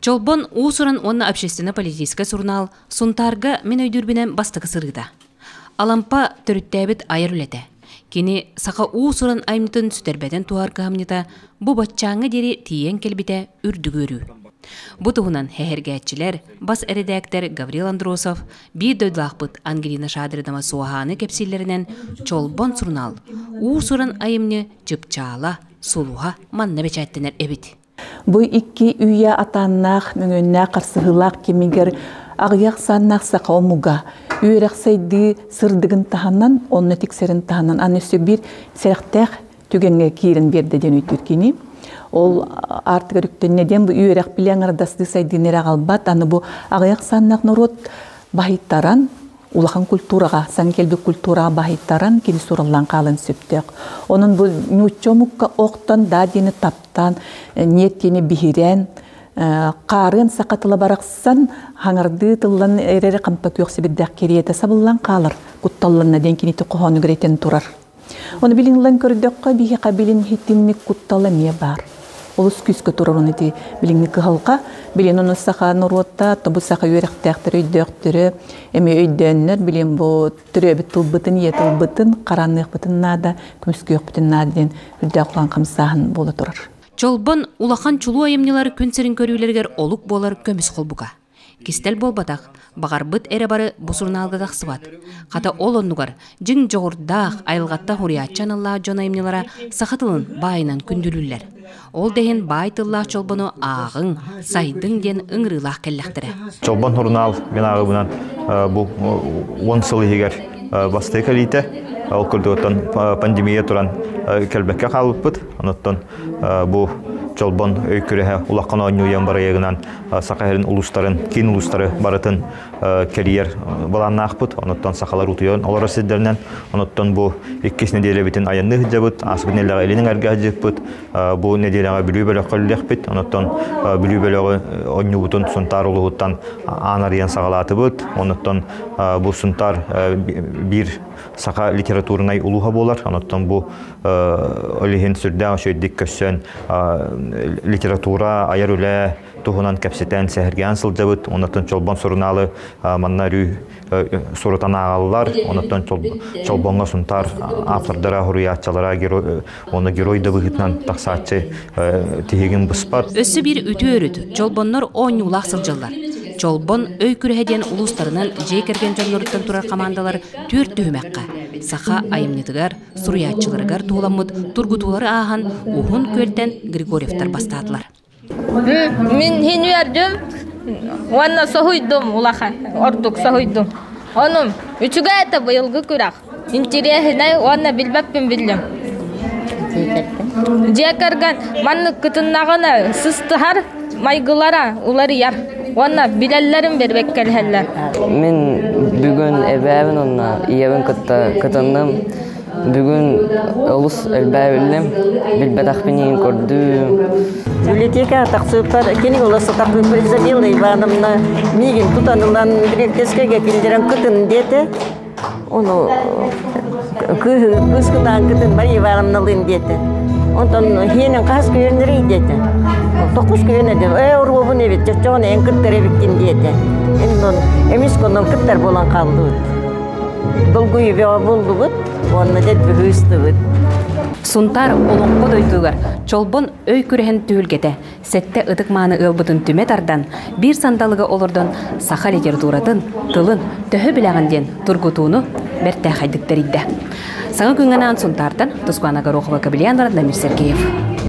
Чолбон уус-уран уонна общественно-политическай сурунаал Сунтаарга мин өйдүүрбүнэн бастакы сырыыта. Алампа төрүттээбит айар үлэтэ. Кини саха уус-уран айымньытын сүтэрбэтин туһар кыһамньыта бу баччааҥҥа диэри тиийэн кэлбитэ үрдүк үөрүү. Бу туһунан сэһэргээччилэр, бас эрэдээктэр Гаврил Андросов, биир дойдулаахпыт Ангелина Шадринова Суоһааны кэпсииллэринэн Чолбон сурунаал уус-уран айымньы чыпчаала, сулуһа манна бэчээттэнэр эбит. Бу икки үйэ атааннаах, мөҥүөннээх харсыһыылаах кэмигэр аҕыйах сааннаах саха омуга үөрэх сайдыы сырдыгын таһынан, онно тиксэрин таһынан аны өссө биир сэрэхтээх түгэҥҥэ киирэн биэрдэ диэн өйдүүр кини. Ол аартыгар үктэннэ диэн бу үөрэх билэ аҥардастыы сайдыыны эрэ аҕалбат, аны бу аҕыйах сааннаах норуот баһыйтаран улахан культураҕа, саҥа кэлбит культураҕа баһыйтаран кини сураллан хаалан сөптөөх. Онон бу нуучча омукка охтон да диэни таптаан, нет диэни биһирээн, хаарыан саха тыла барахсан хаҥардыы тыллан эрэри хампа күөх сибирдээх кириэтэ сабыллан хаалар кутталланна диэн кинити хоһоонугар этэн турар. Ону билин ылан көрдөххө, биһиэхэ билин итинник куттал эмиэ баар. Олус күүскэ турар ону ити билиҥҥи кыһалҕа. Билин ону саха норуотта, тобу саха үөрэхтээхтэрэ, өйдөөхтөрө эмиэ өйдөөннөр, билин бу төрөөбүт тылбытын, ийэ тылбытын хараанныахпытын наада, көмүскүөхпүтүн наада диэн үрдээх улахан хамсааһын буола турар. Чолбон улахан чулуу айымньылар күн сирин көрүүлэригэр олук буолар көмүс холбука. Кистэл буолбатах, баҕарбыт эрэ бары бу сурунаалга тахсыбат. Хата ол оннугар дьиҥ дьоҕурдаах, айылҕаттан хуруйааччы аналлаах дьон айымньылара саха тылын баайынан күндүлүүллэр. Ол да иһин баай тыллаах чолбону ааҕыҥ, сайдыҥ диэн ыҥырыылаах кэллэхтэрэ. Чолбон сурунаал мин ааҕыыбынан бу 10 сыл иһигэр бастакы кэлиитэ. Ол курдук пандемия туран кэлбэккэ хаалбыппыт. Онуттан бу Чолбон өй күрэһэ улахан оонньууйан барыйыгынан Саха сирин улуустарын, киин улуустары барытын кэрийэр былааннаахпыт. Онуттан сахалар утуйан олорор сирдэринэн, онуттан бу иккис нэдиэлэбитин айанныы сылдьабыт. Ааспыт нэдиэлэҕэ Илин эҥэргэ сылдьыппыт. Бу нэдиэлэҕэ Бүлүү бөлөххө үлэлиэхпит. Онуттан Бүлүү бөлөҕү оонньуубутун Сунтаар улууһуттан аан арыйан саҕалаатыбыт. Онуттан бу Сунтаар биир саха литературнай улууһа буолар. Онуттан бу ол иһин сүрдээх үчүгэйдик көрсөн литература, айар үлэ туһунан кэпсэтэн, сэһэргээн сылдьабыт. Онуттан Чолбон сурунаалы манна өрүү сурутан ааҕаллар. Онуттан Чолбоҥҥо Сунтаар автордара, суруйааччылара, уонна герой да быһыытынан тахсааччы тиһигин быспат. Өссө биир үтүө өрүт, Чолбоннор оонньуулаах сылдьаллар. Чолбон өй күрэһэ диэн улуустарынан дьиэ кэргэн дьонноруттан турар хамаандалар түөрт түһүмэххэ саха айымньытыгар, суруйааччыларыгар туһуламмыт тургутуулары ааһан Уһун Күөлтэн Григорьевтар бастаатылар. Мин хин үөрдүм уонна соһуйдум улахан ордук соһуйдум. Онум үчүгэй этэ быйылгы күрэх. Интириэһинэй уонна билбэппин биллим. Дьиэ кэргэн маннык кытыннаҕына сыстыһар майгылара уларыйар уонна билэллэрин бэрбэккэлэһэллэр. Мин бүгүн эбээбин уонна ийэбин кытта кытынным. Бүгүн олус элбээбиллим, билбэтэхпин иһин көрдүм. Библиотека тахсыыппар кини олус сатахпыппар Изабелла Ивановна миигин тутан ылан библиотекаға киллэрэн кытын диэтэ. Ону кыыскытаан кытын Мария Ивановналыын диэтэ. Онтон хиэнин хас күөннэрий диэтэ. Токус күөнэ диэн, ээ оруобун эбит, чочоҕун эн кыттар эбиккин диэтэ. Онон эмис конон кыттар буолан хааллыбыт. Долгуйу бөҕө буллубут, уонна дед быһыыстыбыт. Сунтаар олоҥхо дойдугар Чолбон өй күрэһин түһүлгэтэ сэттэ ытык-мааны ыалбытын түмэ тардан, биир сандалыга олордон саха литературатын, тылын төһө билэҕин диэн тургутууну бэртээхэйдик тэрийдэ. Саҥа күҥҥэ анаан Сунтаартан Тускуана Горохова, Кабельян Радомир Сергеев.